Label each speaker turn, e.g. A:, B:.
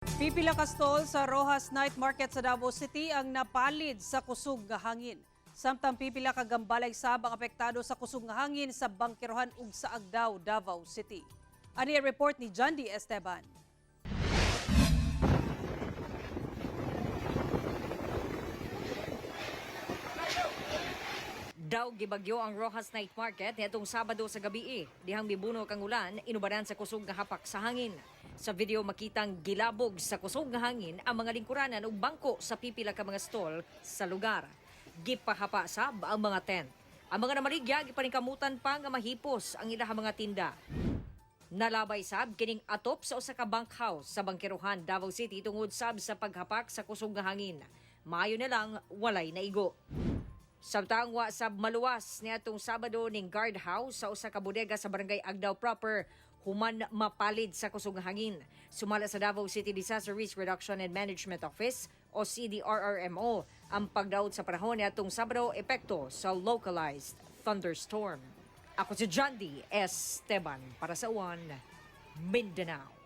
A: Pipila ka stall sa Rojas Night Market sa Davao City ang napalid sa kusog nga hangin. Samtang pipila ka gambalay sab ang apektado sa kusog nga hangin sa Bangkerohan ug sa Agdao, Davao City. Ani ang report ni John D. Esteban.
B: Daw gibagyo ang Rojas Night Market niadtong Sabado sa gabi. Dihang mibuno kang ulan, inubanan sa kusog nga hapak sa hangin. Sa video makitang gilabog sa kusog nga hangin ang mga lingkuranan ug bangko sa pipila ka mga stall sa lugar. Gipahapa sab ang mga tent. Ang mga namaligya gipaningkamutan pa nga mahipos ang ilahang mga tinda. Nalabay sab kining atop sa usa ka bunkhouse sa Bangkerohan, Davao City tungod sab sa paghapak sa kusog nga hangin. Maayo na lang walay naigo. Samtang wa sab maluwas niadtong Sabado ning guardhouse sa usa ka bodega sa Barangay Agdao proper human mapalid sa kusog nga hangin. Sumala sa Davao City Disaster Risk Reduction and Management Office o CDRRMO ang pagdaot sa panahon niadtong Sabado epekto sa localized thunderstorm. Ako si John D. Esteban para sa One Mindanao.